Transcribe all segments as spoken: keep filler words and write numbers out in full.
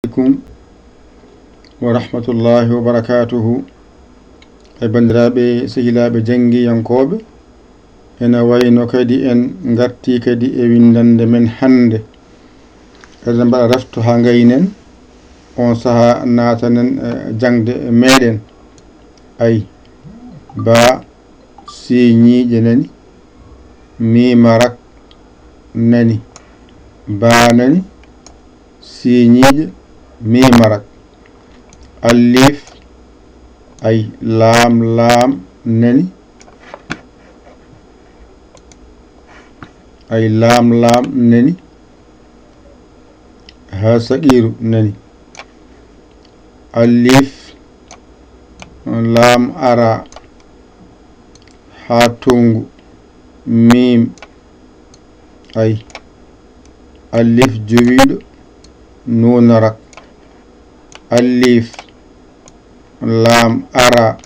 Aleykum wa rahmatullahi wa barakatuhu. E banndiraaɓe, sehilaaɓe janngiyankooɓe, ena wayno kadi en ngartii kadi e winndannde men hannde. Eɗen mbaɗa refto haa ngaynen, oon sahaa naatanen, eh, jaŋde meɗen. Ay, baa, siiñiiƴe nani, miima rak nani, baa nani, siiñiiƴe, miima rak. Alliif, ay, laam, laam nani, ay, laam, laam nani, haa saqiiru nani. Alliif, laam araa, haa tonngu, miim, ay, alliif jowiiɗo, nuuna rak. Alliif, laam araa,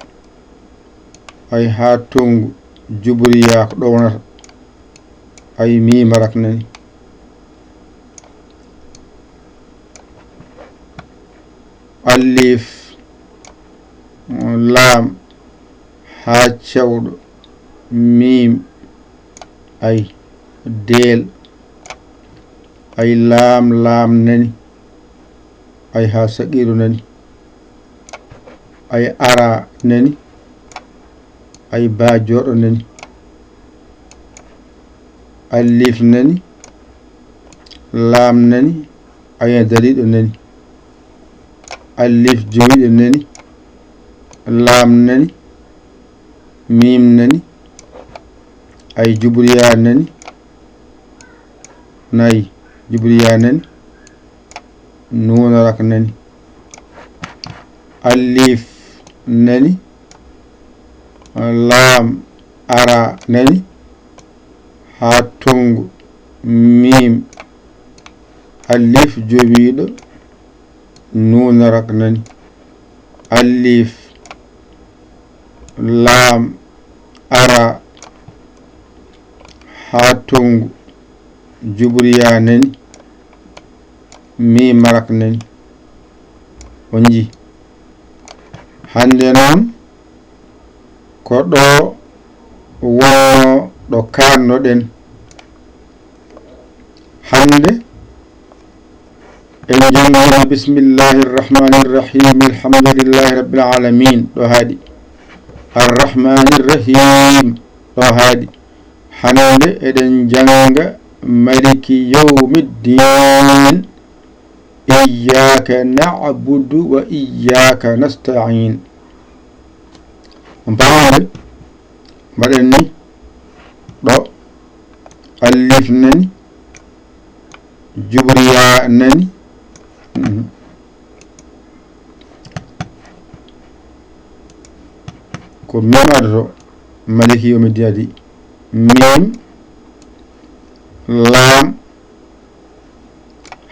ay, haa tonngu, juburiyaa ko ɗo wonata, ay, miima rak nani. Alliif, laam, haa cewɗo, miim, ay, deel, ay, laam, laam nani, ay, haa saqiiru nani, ay, araa nani, ay, baa jooɗo nani, alliif nani, laam nani, ay, dariiɗo nani, alliif jowiiɗo nani, laam nani, miim nani, ay, juburiyaa nani, nay, juburiyaa nani, nuuna rak nani. Alliif nani, laam araa nani, haa tonngu, miim, alliif jowiiɗo, nuuna rak nani. Alliif, laam araa, haa tonngu, juburiyaa nani, miima rak nani. On njii. Hannde noon, ko ɗo wonnoo ɗo kaannoɗen. Hannde, en njanngiino bismillahi rrahmani rrahim, alhamdulillahi rabbil alamin, ɗo haaɗi. Arrahmani rrahim, ɗo haaɗi. Hannde eɗen njannga maliki yawmi ddin, iyyaka na'budu wa iyyaka nasta'in. On paamii nde? Mbaɗen ni, ɗo alliif nani, juburiyaa nani. Mhm. Ko miim adoto, maliki yawmi ddin adi. Miim, laam,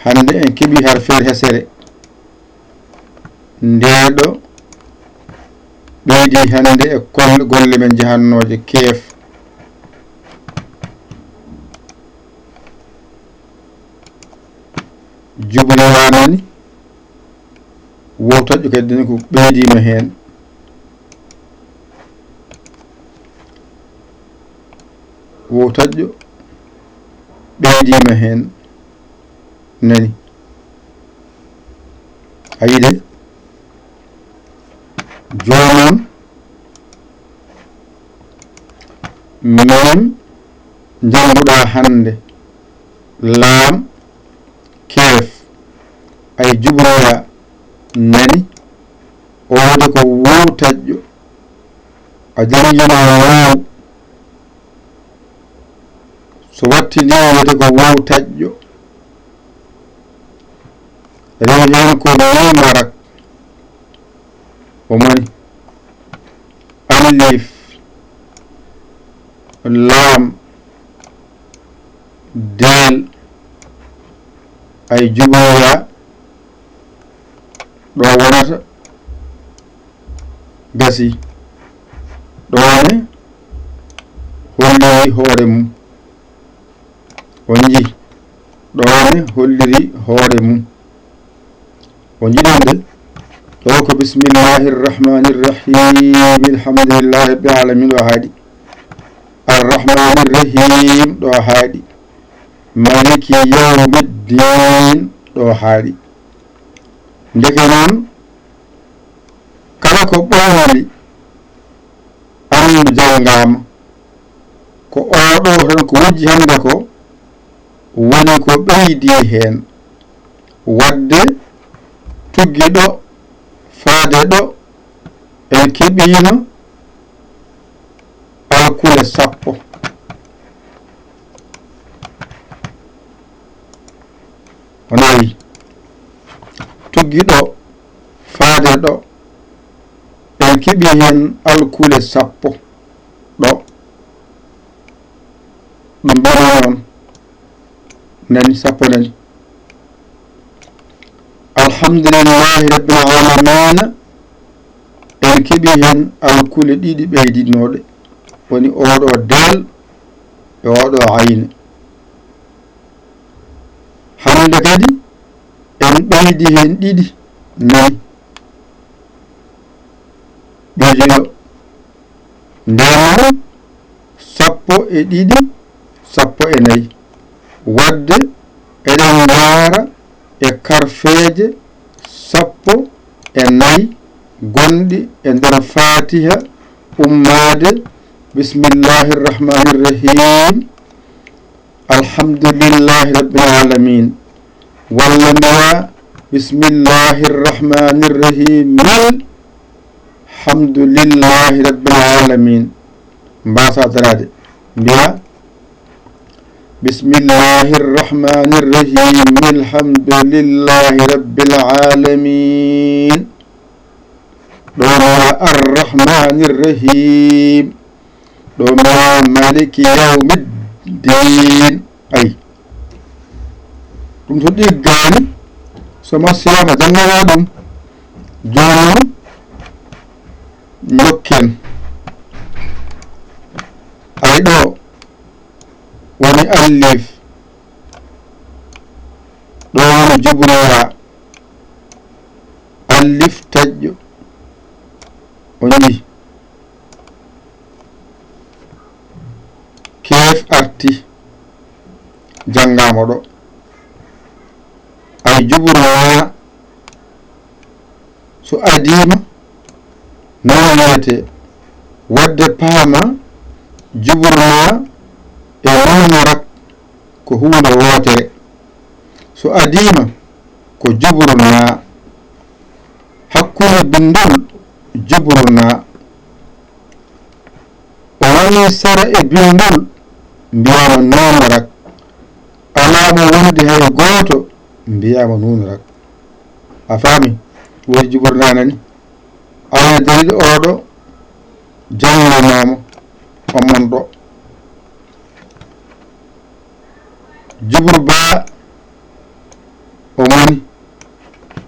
hannde en keɓii harfeere hesere. Ndee ɗo ɓeydi hannde e kol-, golle men jahannooje keef. Juburiyaa nani, wowtaƴƴo kadi nani ko ɓeydiima heen. Wowtaƴƴo ɓeydiima heen nani. A yiɗi? Jooni noon, miim njannguɗaa hannde, laam, keef, ay, juburiyaa nani, oo de ko wowtaƴƴo. A janngiino wow. So wattindii wiyete ko wowtaƴƴo. Rewi noon ko miima rak. O moni alliif, laam, deel, ay, juburiyaa, ɗo wonata, gasi. Ɗo ne holliri hoore mum. On njii? Ɗo ne holliri hoore mum. O njiɗande ɗo ko bismillahi rrahmani rrahim, alhamdulillahi rabbil alamin ɗo haaɗi. Arrahmani rrahim ɗo haaɗi. Maliki yawmiddin ɗo haaɗi. Ndeke noon, kala ko ɓooyli anndu janngaama, ko oɗo tan ko wujji hannde ko woni ko ɓeydi heen. Wadde tuggi ɗo faade ɗo en keɓiino alkule sappo. O nayi tuggi ɗo faade ɗo en keɓi heen alkule sappo ɗo. Ɗum mbiyano noon nani sappo nani. Alhamdulillahi rabbil alamina, en keɓi heen alkule ɗiɗi ɓeydinooɗe, woni oɗo deel e oɗo ayne. Hannde kadi en ɓeydi heen ɗiɗi nani. Ɓeydi ɗo ndeenan sappo e ɗiɗi, sappo e nayi. Wadde eɗen ndaara e karfeeje sappo e nayi gonɗi e nder Fatiha, ummaade bismillahi rrahmani rrahim, alhamdulillahi rabbil alamin, walla mbiya bismillahi rrahmani rrahim, alhamdulillahi rabbil alamin. Mbasa daraade mbiya bismillahi rrahmani rrahim, alhamdulillahi rabbil alamin. Ɗo mbiya arrahmani rrahim. Ɗo mbiya maliki yawmiddin. Ay. Ɗum so ɗiggaani, so masiyama janngana ɗum, jooni noon njokken. Ay ɗo woni allif, ɗo woni jubruwa, allif taƴƴo, o njii. Keef arti, janngaama ɗo. Ay jubur maa so adiima, noon wiyetee. Wadde paama, jubur maa e nuun rak ko huunde wootere. So adiima, ko jubur naa. Hakkunde binndol jubur naa. O woni sara e binndol, mbiyaama nuun rak. Alaa mo wondi hay gooto, mbiyaama nuun rak. A faami? Woodi jubur naa nani. Ayna dariiɗo oɗo jannginanaama, o mon ɗo. Jubur baa o moni,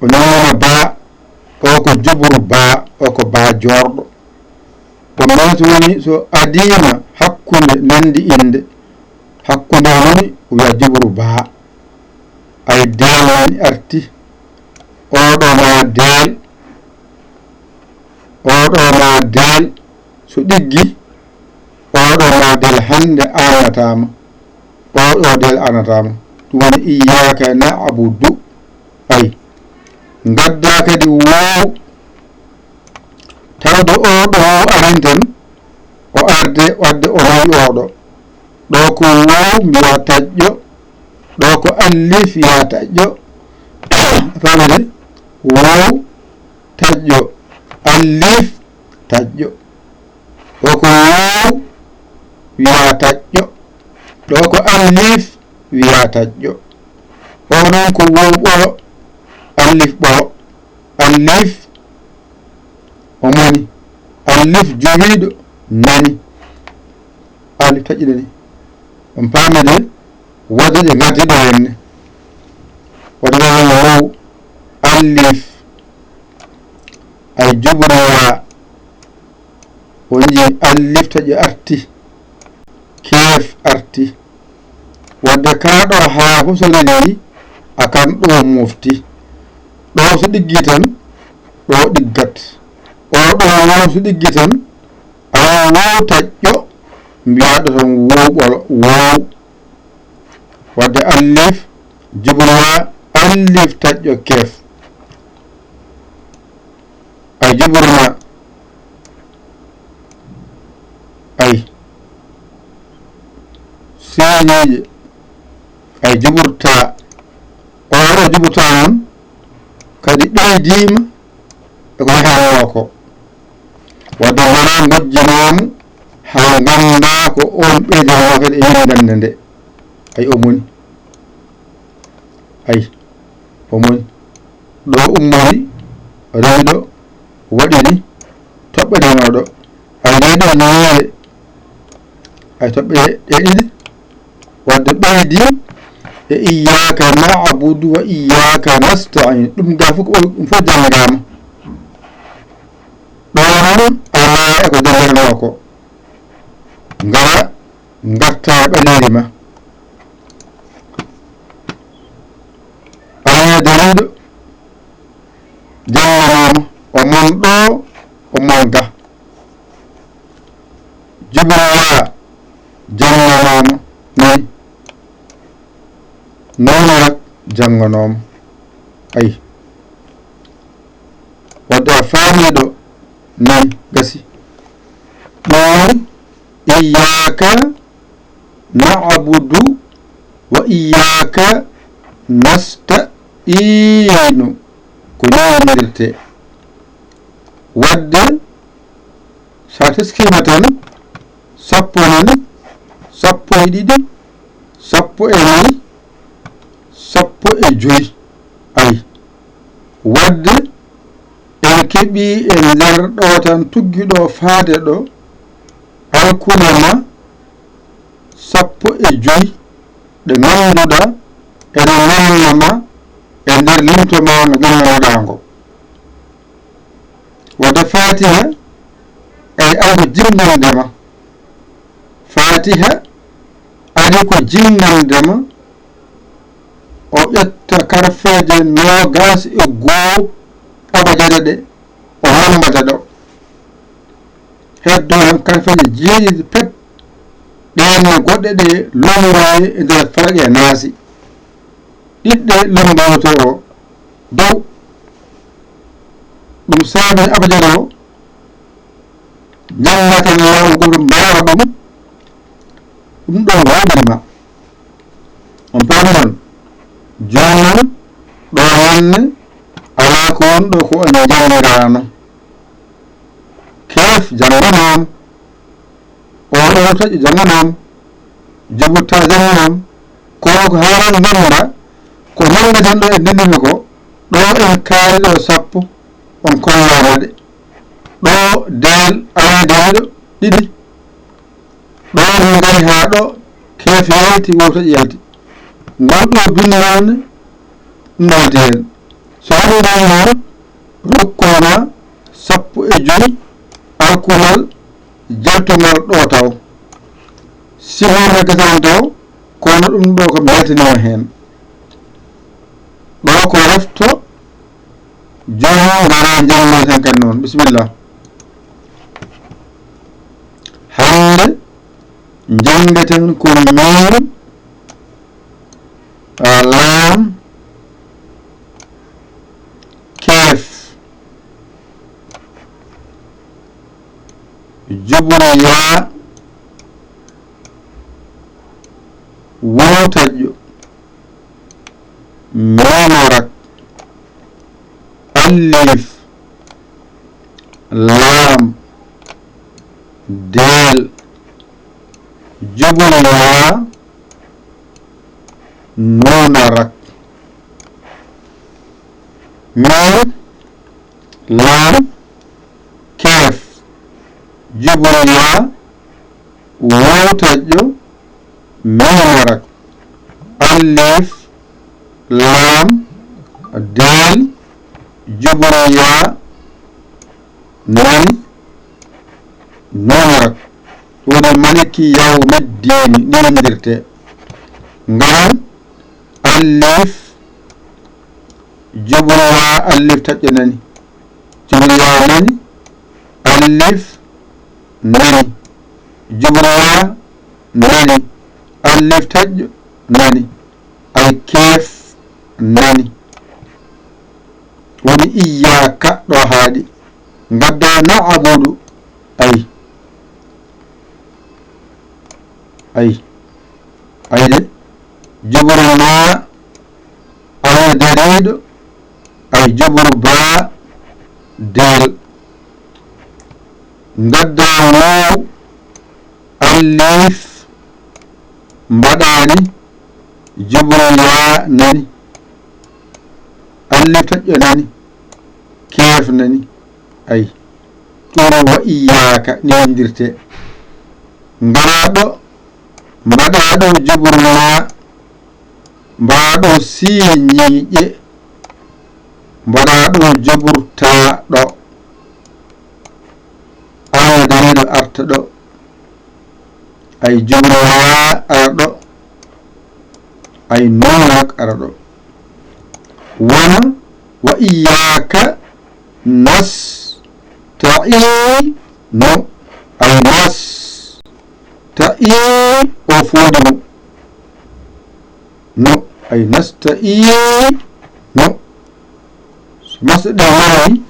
o nanngina baa, o ko jubur baa, o ko baa joorɗo. Ko noon so woni so adiima hakkunde nanndi innde, hakkunde o woni o wiya jubur baa. Ay deel woni arti, oɗo maa deel, oɗo maa deel, so ɗiggi, oɗo maa deel hannde aanataama, oɗo deel aanataama. Ɗum woni iyyaka na'budu. Ay, ngaddaa kadi woow, tawde oɗo o aranten, o arde, wadde o nayi oɗo. Ɗo ko woow mbiya taƴƴo, ɗo ko allif wiya taƴƴo. Famɗi? Woow taƴƴo, allif taƴƴo. Ɗo ko woow wiya taƴƴo, ɗo ko allif wiya taƴƴo. O noon ko woow ɓolo, allif ɓolo, allif o moni, allif jowiiɗo nani, allif taƴƴo nani. On paami de, wadde ɗe ngarti ɗo henne. Wadde ɗo henne woow, allif, ay jubrowa, o njii allif taƴƴo arti, keef arti. Wadde kaa ɗo haa husorii a kan ɗo mofti. Ɗo so ɗiggi tan, ɗo ɗiggat. O ɗo woo so ɗiggi tan, alaa woo taƴƴo, mbiyaɗo tan woo ɓolo, woo. Wadde allif, jubur yaa, allif taƴƴo keef. A juburna. Ay. Seeniiɗe. Ay juburta. O waɗa juburta noon. Kadi ɓeydiima e ko hetanoo ko. Wadde wonaa ngojjinoomo haa nganndaa ko oon ɓeydanoo kadi e winndannde nde. Ay o moni. Ay o moni. Ɗo ummori, rewi ɗo, waɗiri, toɓɓere ma ɗo. Ay nde ɗo ñiire. Ay toɓɓere ɗe ɗiɗi. Wadde ɓeydi e iyyaka na'budu wa iyyaka nasta'in. Ɗum ga fof ko ɗum fof janngaama. Ɗo noon alaa e ko janngatnoo ko. Ngara ngarta ɓaleeri ma. Alaa dariiɗo jannganoo ma. O mon ɗo, o mon ga. Jibrila jannganoo ma. Noon. Noon nag jannganoo ma. Ay. Wadde a faamii ɗo. Noon gasi. Ɗum noon, iyyaka na'budu wa iyyaka nasta'inu. Ko nii yondirtee. Wadde, so a teskiima tan, sappo nani, sappo e ɗiɗi, sappo e nayi, sappo e joyi. Ay. Wadde, en keɓii e nder ɗo tan tuggi ɗo faade ɗo, alkuna ma, sappo e joyi ɗe ngannduɗaa ene nanna ma e nder limto ma no jonnanoɗaa ngo. Wadde Faatiha ay ari ko jinngande ma. Faatiha ari ko jinngande ma. O ƴetta karfeeje noogaas e goo abajada ɗe o mammbata ɗo. Heddoo tan karfeeje jeeɗiɗi pet, ɗeen no goɗɗe ɗe lomboowe e nder Falaq e Naasi. Ɗiɗɗe lombooto o dow. Ɗum saabi abajada o jannga tan laamu gooto mbaawa ɗum. Ɗum ɗo waɗiri ma. On paami noon? Jooni noon, ɗo hannde, alaa ko woni ɗo ko on njanngiraano. Keef jannganaama. Oo ɗoo taƴƴo jannganaama. Jubur taa jannganaama. Kono ko haran ngannda, ko janngaten ɗo e ndenndude ko, ɗo en kaali ɗo sappo, on kollaama ɗe. Ɗo deel, alaa deel ɗiɗi. Ɗo min ngari haa ɗo, keef yalti, wowtaƴi yalti. Ngol ɗo binndi noon, ɗum ɗo waɗi heen. So waɗi ɗum noon, rokkuma sappo e joy alkulal jaltungal ɗo taw. Sifaama gasaan taw, kono ɗum ɗo ko mbeltaniima heen. Ɗo ko refto, jooni ngara njanngo tan kadi noon. Bisimilla. Hannde njanngeten ko miim, laam, keef, jubur yaa, wowtaƴƴo, miim rak, alif, laam, deel, jubur yaa, nuun rak. Miim, laam, keef, jubur yaa, wowtaƴƴo, miim rak, alif, laam, deel, jubur yaa, nani, nuun rak. Ɗum woni maliki yawmi ddiini, ni windirtee. Ngaran, alif, Jubru yaa, allif taƴƴo nani. Jubru yaa nani. Allif nani. Jubru yaa nani. Allif taƴƴo nani. Ay keef nani. Woni iyyaaka ɗo haaɗi. Ngadda na'budu. Ay. Ay. Ay de. Jubru naa. Ay dariiɗo. Ay jubru baa. Deel. Ngadda waaw. Allif. Mbaɗaani. Jubru yaa nani. Allif taƴƴo nani. Keef nani. Ay. Ɗum wa iyyaaka ni windirte. Ngaraaɗo. Mbaɗaaɗo jubru naa. Mbaaɗo sii ñiiƴe. Mbaɗaaɗo jubru taa ɗo. Ana dariiɗo arta ɗo. Ay jubru yaa ara ɗo. Ay nuunak ara ɗo. Wona wa iyyaaka nasta'iinu. Ay nas. Ta ii o foodi mo. No ay nasta ii no. So masɗe ɗe waawi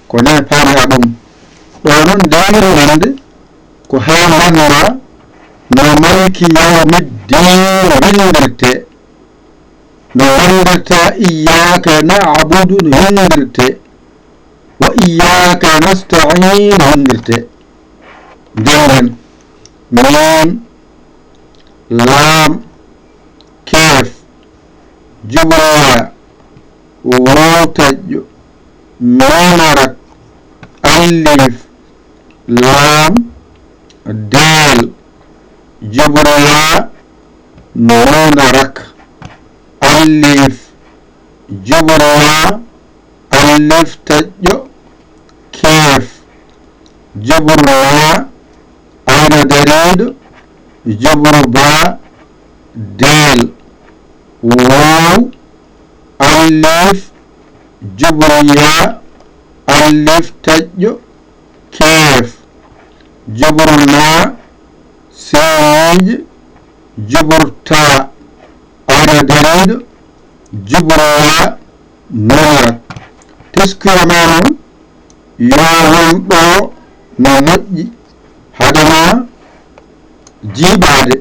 ko ne paami a ɗum. Ɗo noon nde hirnande ko haa mannda no maliki yawmiddin windirte. No windirta iyyaaka na'budu no windirte. Wa iyyaaka nasta'iin windirte. Nden miim, laam, keef, jubru yaa, waaw taƴƴo, miim arak, allif, laam, deel, jubru yaa, nuun arak, allif, jubru yaa, allif taƴƴo, keef, jubru naa, ayna dariiɗo, jubru baa, deel, waaw, allif, jubru yaa, allif taƴƴo, keef, jubru naa, siiñ ñiiƴe, jubru taa, ayna dariiɗo, jubru yaa, nuun arak. Teskuya ma noon, yo won ɗo no moƴƴi, hade ma jiiɓaade.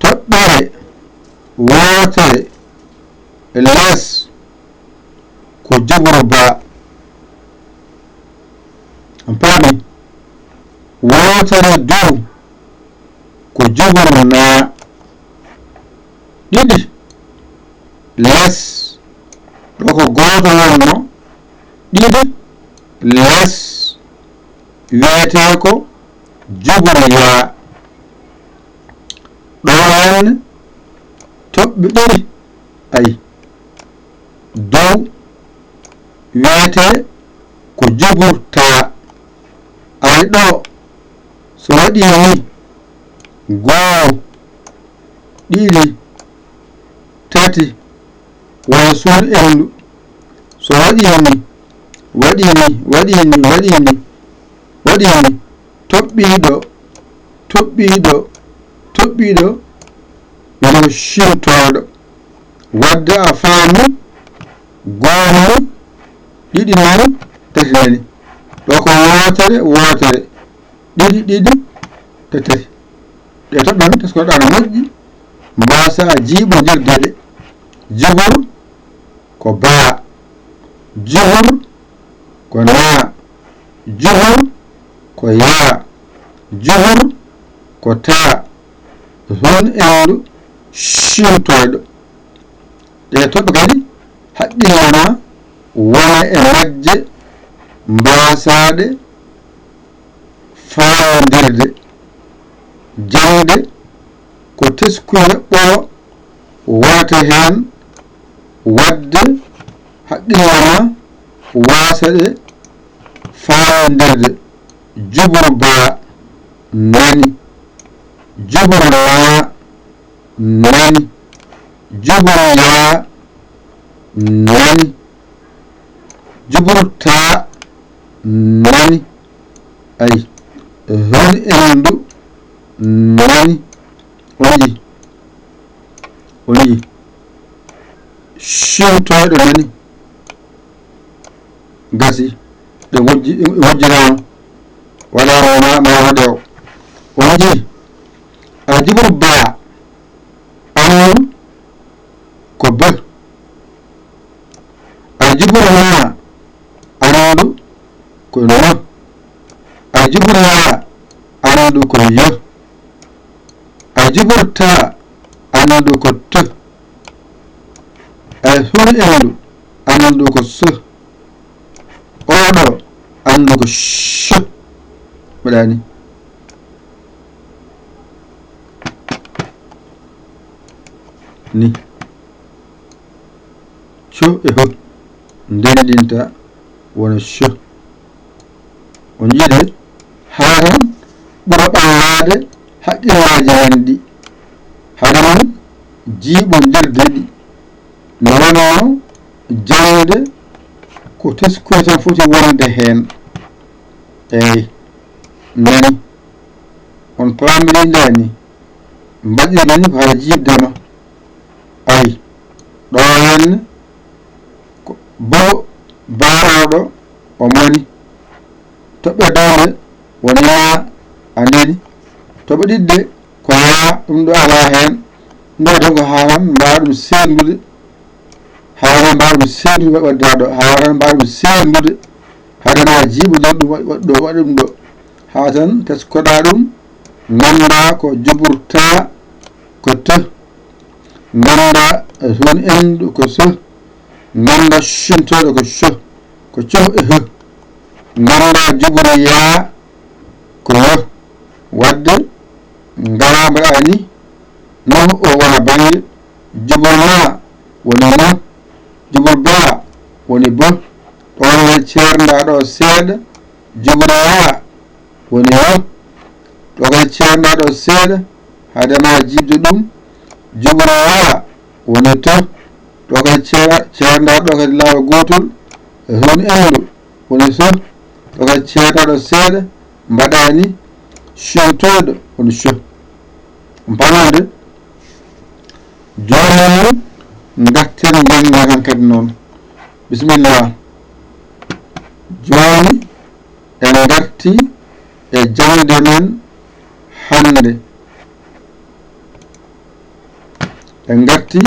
Toɓɓere wootere les ko jubru baa. On paami? Wootere dow ko jubru naa. Ɗiɗi les. Ɗo ko gooto wonno. Ɗiɗi les wiyetee ko jubru yaa. Ɗo henne toɓɓe ɗiɗi. Ay. Dow wiyetee ko jubru taa. Ay ɗo so waɗii ni, goo, ɗiɗi, tati, walla suudu enndu. So waɗii ni, waɗii ni, waɗii ni, waɗii ni, waɗii ni, toɓɓiiɗo, toɓɓiiɗo, toɓɓiiɗo, wiyetee ko ciimtooɗo. Wadde a faami, goo nani, ɗiɗi nani, tati nani. Ɗo ko wootere, wootere, ɗiɗi, ɗiɗi, tati, tati. Ɗe toɓɓe noon, teskuɗaa no moƴƴi, mbaasaa jiiɓondirde ɗe. Jubur ko baa, jubur ko naa, jubur ko yaa, jubur ko taa, hun enndu ciimtooɗo. Ɗe toɓɓe kadi haqqille ma wona e majje, mbaasaa ɗe faandirde. Jaŋde ko teskuya ɓolo wonata heen, wadde haqqille ma waasa ɗe faandirde. Jubur baa nani, jubur naa nani, jubur yaa nani. Jubur taa nani. Ay, hon endu nani. On yi. On yi. Shintoyɗo nani. Gasi. Ɗe wojji, wojjiraama. Wala ma, ma waɗe o. On yi. A jubur baa. Andu ko ba. A jubur yaa, andu ko no. A jubur yaa, andu ko yo. A jubur taa, andu ko to. A hon endu, andu ko so. Oɗo, andu ko sho. Waɗani. Ni. Co e ho ndenndinta wona co. On yiɗe haa tan ɓura ɓallaade haqqillaaji men ɗi, hara noon jiiɓondirde ɗi, no wonno jaŋde ko teskuya tan foti wonde heen. Eey, nani, on paamiri nde ni, mbaɗirmi ni ko hara jiiɓde ma. Ay, ɗo henne ko bo baaroɗo o moni. Toɓɓe dawde woni yaa a nani. Toɓɓe ɗiɗɗe ko yaa ɗum ɗo alaa heen. Ɗum ɗo tan ko haa tan mbaawa ɗum seerndude. Haa tan mbaawa ɗum seerndude waɗ-, waɗde ɗo. Haa tan mbaawa ɗum seerndude. Haa tan mbaawa jiiɓude ɗum waɗ-, waɗ-, ɗo, waɗa ɗum ɗo. Haa tan teskoɗaa ɗum. Nganndaa ko juburtaa ko to. Nganndaa, eh, toon enɗu ko so. Nganndaa, sintooɗo ko so. Ko co e ho. Nganndaa, juburu yaa ko yo. Waɗde, ngaraa mbaɗaa ni. No o wona bannge. Jubur maa woni no. Jubur baa woni bo. Ɗoon ne ceerndaa ɗo seeɗa. Jubur yaa woni yo. Ɗo kadi ceerndaa ɗo seeɗa, hade ma jiiɓde ɗum. Jubur yaa woni to. Ɗo kadi ceer-, ceerndaa ɗo kadi laawol gootol, e toon enɗu woni so. Ɗo kadi ceerndaa ɗo seeɗa, mbaɗaa ni, sintooɗo woni so. On paamii de? Jooni noon, ngarten njanngaa kan kadi noon. Bisimilla. Jooni, en ngarti e jaŋde men hannde. En ngarti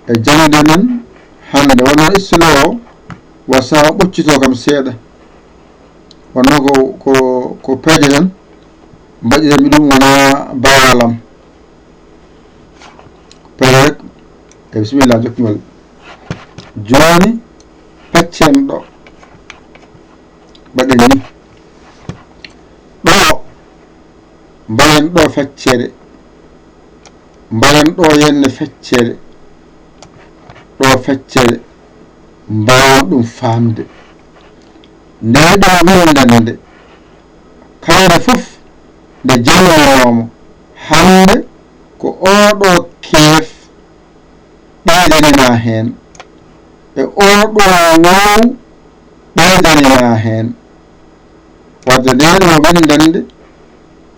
e jaŋde men hannde. Wonno istilo o, wasa o ɓoccito kam seeɗa. Wonno ko, ko, ko peeje tan mbaɗirmi ɗum, wona baawalam. Peeje rek. E bisimilla, jokkugol. Jooni, peccen ɗo. Mbaɗen ni. Ɗo, mbaɗen ɗo feccere. Mbaɗen ɗo yenne feccere. Ɗo feccere. Mbaawen ɗum faamde. Nde ɗo winndannde. Kayre fof nde jannginooma hannde ko oo ɗo keef ɓeydanimaa heen, e oo ɗo wow ɓeydanimaa heen. Wadde ndee ɗoo winndannde,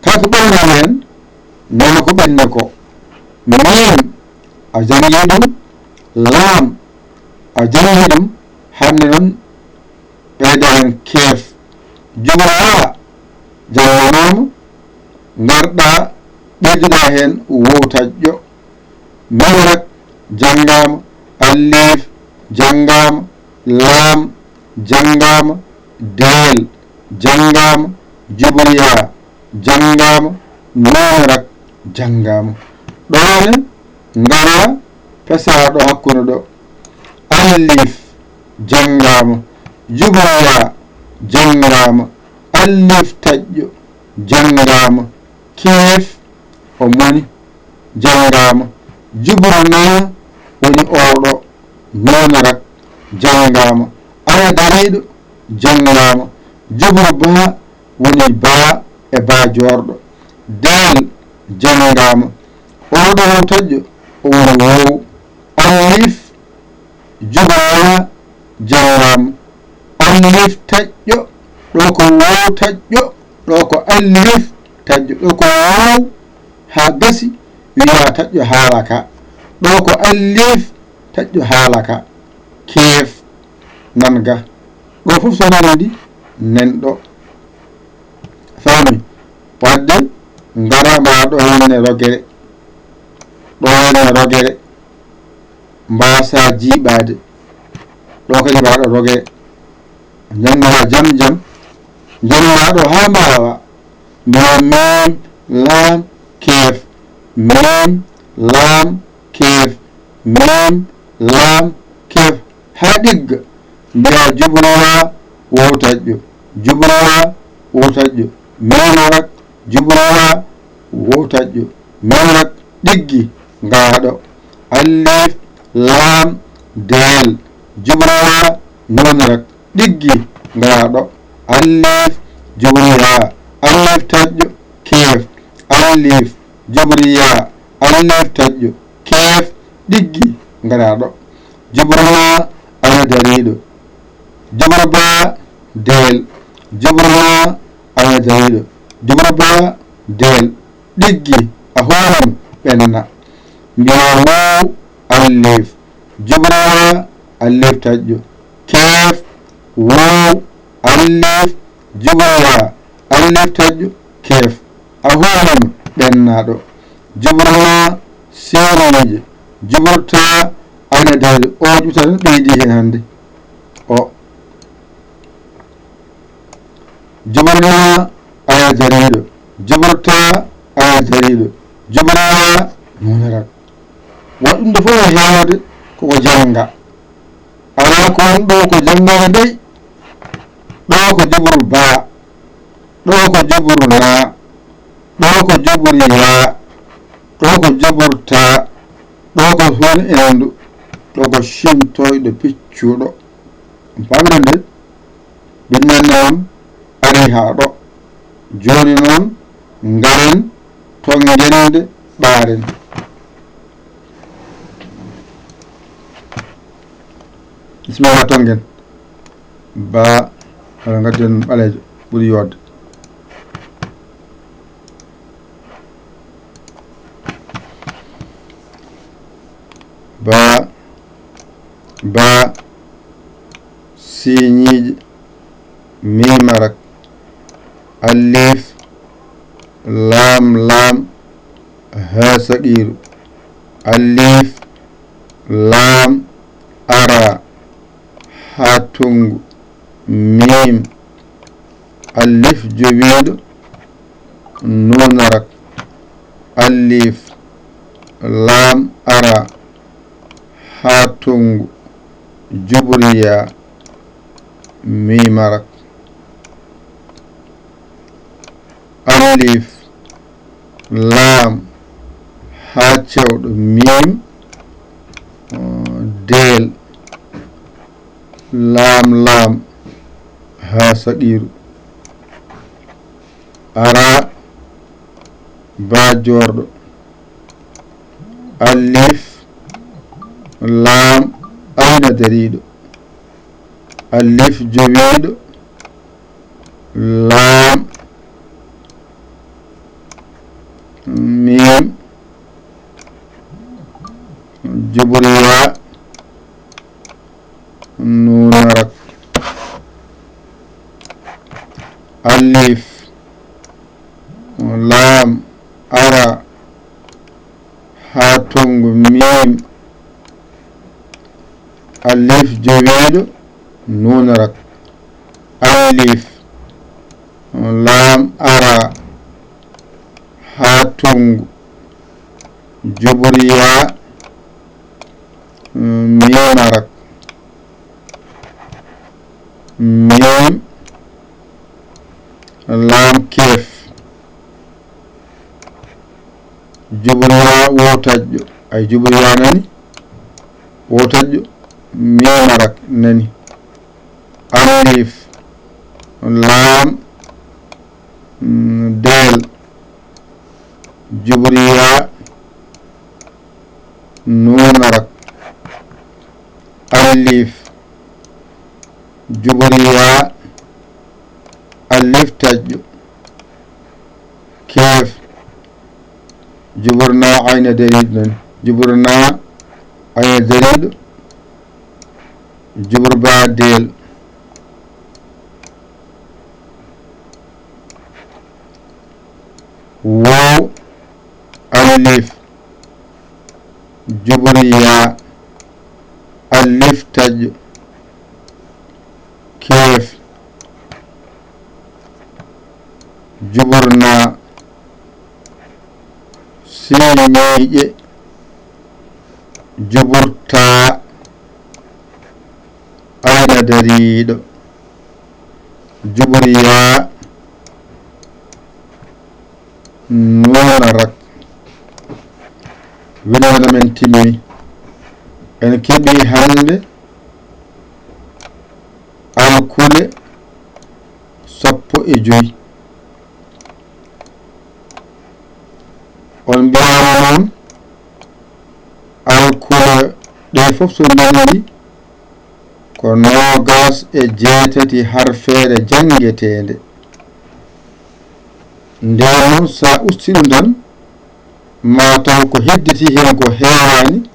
kala ko ɓennii heen, nana ko ɓenni ko. Miim, a janngii ɗum, laam, a janngii ɗum, hannde noon ɓeyda heen keef. Jubur yaa jannganaama, ngarɗaa ɓeyduɗaa heen wow taƴƴo. Miim rak janngaama, alliif janngaama, laam janngaama, deel janngaama, jubur yaa janngaama, nuun rak janngaama. Ɗoo ne ngaraa pesaa ɗo hakkunde ɗo. Alliif janngaama, jubur yaa janngaama, alliif taƴƴo janngaama, keef o moni janngaama, jubur naa woni oo ɗo, nuun rak janngaama, alaa dariiɗo janngaama, jubur baa woni baa e baa joorɗo, deel janngaama, oo ɗo wow taƴƴo o woni wow, alliif Jubra ya janngaama. Alif taƴƴo, ɗo ko woow taƴƴo, ɗo ko alif taƴƴo, ɗo ko woow haa gasi, wiya taƴƴo haalaka. Ɗo ko alif taƴƴo haalaka. Keef, nan ga. Ɗo fof so nani ndi, nen ɗo. Faami? Wadde, ngara mbaɗa ɗo henne rogere. Ɗo henne rogere. Mbasa jiiɓaade. Ɗo kadi mbaɗa ɗo rogere. Njannga jam jam. Njannga ɗo haa mbaawa. Mbiya miim, laam, keef. Miim, laam, keef. Miim, laam, keef. Haa ɗigga. Mbiya jubruwa woow taƴƴo. Jubruwa woow taƴƴo. Miim rak. Jubruwa woow taƴƴo. Miim rak. Ɗiggi. Ngaɗo. Alif, laam, deel. Jubruwa nuun rak. Ɗiggi. Ngaɗo. Alif, jubruwa. Alif taƴƴo. Keef. Alif, jubruwa. Alif taƴƴo. Keef. Ɗiggi. Ngaɗo. Jubruwa ana dariiɗo. Jubruba deel. Jubruba ana dariiɗo. Jubruba deel. Ɗiggi. A hoorem ɓenna. Mbiya woow alif. Jubruba alif taƴƴo. Keef. Woow alif. Jubruba alif taƴƴo. Keef. A hoorem ɓennaɗo. Jubruba seereejo. Jubrta ana dariiɗo. O ƴuta tan ɓeydi heen hannde. O. Jubruba ana dariiɗo. Jubrta ana dariiɗo. Jubruba nuun rak. Waɗ ɗum ɗo fof e heewde koko jannga. Alaa ko won ɗo ko janngaaka dey. Ɗo ko jubruba. Ɗo ko jubruba. Ɗo ko jubruya. Ɗo ko jubruta. Ɗo ko hun endu. Ɗo ko cimtoyɗo piccuɗo. On paamira nde? Binndannde on ari haa ɗo. Jooni noon, ngaren to ngennde ɓaaren. Bisimilla, to ngen. Ba, aɗa ngaddi on ɓaleejo, ɓuri yoodde. Ba, ba, siiñiiji, miim rak, alif, laam, laam, haa saqiiru, alif, laam, ara, haa tonngu, miim, alif jowiiɗo, nuun rak, alif, laam, ara, haa tonngu, jubruya, miim rak, alif, laam, haa cewɗo, miim, deel, laam, laam, haa saqiiru, ara, ba joorɗo, alif, laam, ayna dariiɗo, alif jowiiɗo, laam, miim, jubruya, nuun rak, alif, laam, ara, haa tonngu, miim, alif jowiiɗo, nuun rak, alif, laam, ara, haa tonngu, jubruya, miim rak, miim, laam, keef, jubruya woow taƴƴo. Ay, jubruya nani, woow taƴƴo, miim rak nani, alif, laam, mm, deel, jubruya, nuun rak, Alif. Jubur yaa. Alif taƴƴo. Keef. Jubur naa ayna dariiɗo noon. Jubur naa ayna dariiɗo. Jubur baa deel. Woow. Alif. Jubur yaa. Alif taƴƴo. Keef. Jubur naa. Siiñiiƴe. Jubur taa. Ayna dariiɗo. Jubur yaa. Nuuna rak. Winndere men timmi. En keɓii hannde alkule sappo e joy. On mbiyaama noon, alkule ɗe fof so ndenndi ko noogaas e jeetati harfeere janngeteende. Ndeen noon, so a ustii ɗum tan, ma taw ko hedditi heen ko heewaani,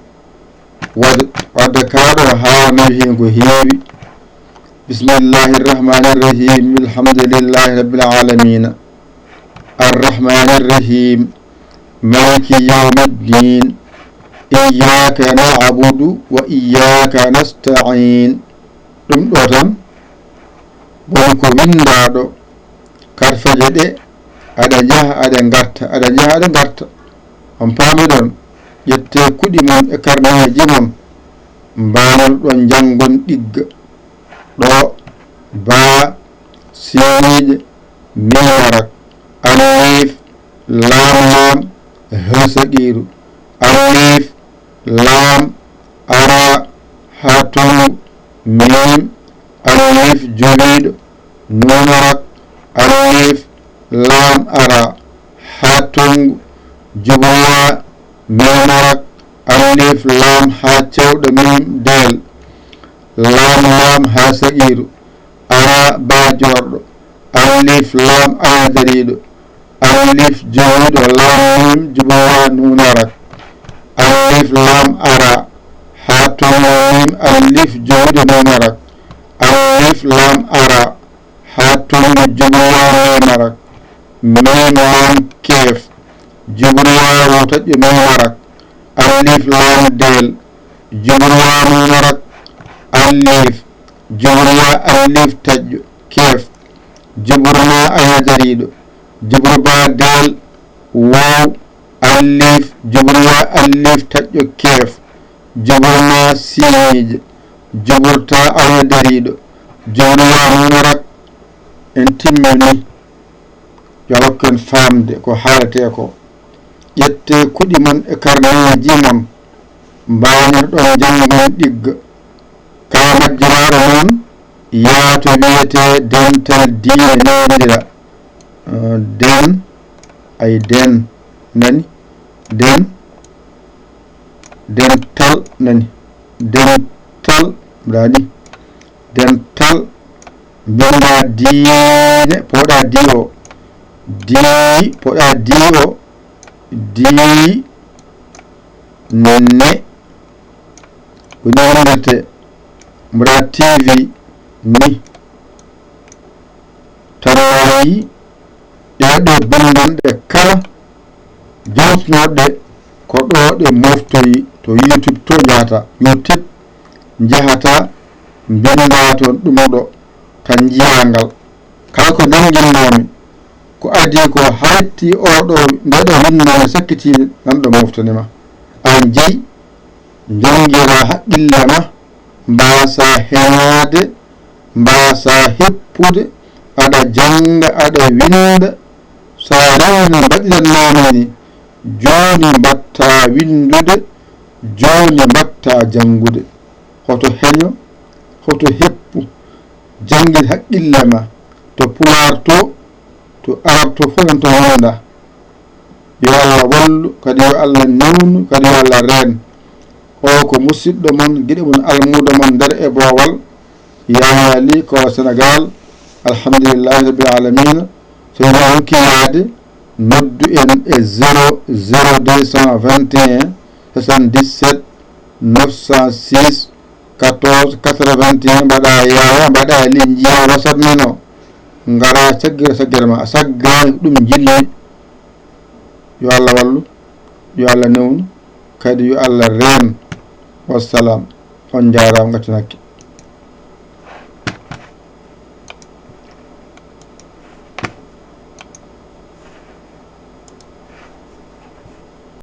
wadde, wadde kaa ɗo haawanoo heen ko heewi. Bismillahi irrahmani irrahim. Alhamdulillahi rabbil alamina. Arrahmani irrahim. Maliki yawmiddin. Iyyaka na'budu wa iyyaka nasta'in. Ɗum ɗo tan woni ko winndaaɗo. Karfeeje ɗe aɗa njaha, aɗa ngarta, aɗa njaha, aɗa ngarta. On paami ɗon? Ƴettee kuɗi mon e karneeji mon, mbaanor ɗon njanngon ɗigga. Ɗo, baa, siiñiiƴe, miim arak, alif, laam, laam, haa saqiiru, alif, laam, ara, haa tonngu, miim, alif, jowiiɗo, nuun arak, alif, laam, ara, haa tonngu, jubur yaa, miim arak, alif, laam, haa cewɗo, miim, deel, laam, laam, haa saqiiru, ara, baa joorɗo, alif, laam, ayna dariiɗo, alif, jowiiɗo, laam, miim, jubur yaa, nuun arak, alif, laam, ara, haa tonngu, miim, alif, jowiiɗo, nuun arak, alif, laam, ara, haa tonngu, jubur yaa, miim arak, miim, laam, keef, jubur yaa, woo taƴƴo, miim arak, alif, laam, deel, jubur yaa, nuun arak, alif, jubur yaa, alif taƴƴo, keef, jubur naa ayna dariiɗo, jubur baa deel, woow, alif, jubur yaa, alif taƴƴo, keef, jubur naa siiñiiƴe, jubur taa ayna dariiɗo, jubur yaa, nuun arak. En timmini. Yo rokku en faamde ko haaletee ko. Ƴettee kuɗi mon e karneeji mon, mbaanor ɗon njanngon ɗigga. Kaa majjiraaɗo noon, yaha to wiyetee Dental Diine Newondira. Eh, den, ay den, nani? Den, dental, nani? Dental, mbaɗa ni. Dental, mbinnda diine, poɗa di o. Di, poɗa di o. Di, ne. Ko ni winndete, mbaɗa T V ni. Tan maayi ɗee ɗo binndanɗe kala jawtunooɗe ko ɗo ɗe moftoyi to YouTube to njahata. YouTube njahata mbinnda toon ɗum ɗo tan njiyaa ngal. Kala ko njannginnoomi ko adii ko haytti oo ɗo, ndee ɗo winndannde sakkitiinde nan ɗo moftanima. Aan jeyi njanngiraa haqqille ma. Mbaasaa henaade, mbaasaa heppude, aɗa jannga, aɗa winnda. So a rewii no mbaɗiranmaami ni, jooni mbaɗtaa winndude, jooni mbaɗtaa janngude. Hoto heño, hoto heppu, janngin haqqille ma, to pulaar to, to arab to, fof en to wonda. Yo Allah wallu, kadi yo Allah newnu, kadi yo Allah reen. O ko musidɗo mon, giɗo mon, almuudo mon nder e boowal. Yaya Ly ko Sénégal. Alhamdulillahi Rabbil Alamina. So ina ronki yaade, noddu en e zéro zéro deux cent vingt et un soixante-dix-sept neuf cent six quatorze quatre-vingt-un. Mbaɗa Yaya, mbaɗa Ly, njiya WhatsApp men o. Ngara caggira caggira ma, a saggaani ko ɗum njilli. Yo Allah wallu, yo Allah newnu, kadi yo Allah reen. Wassalam. On njaaraama, ngattinaki.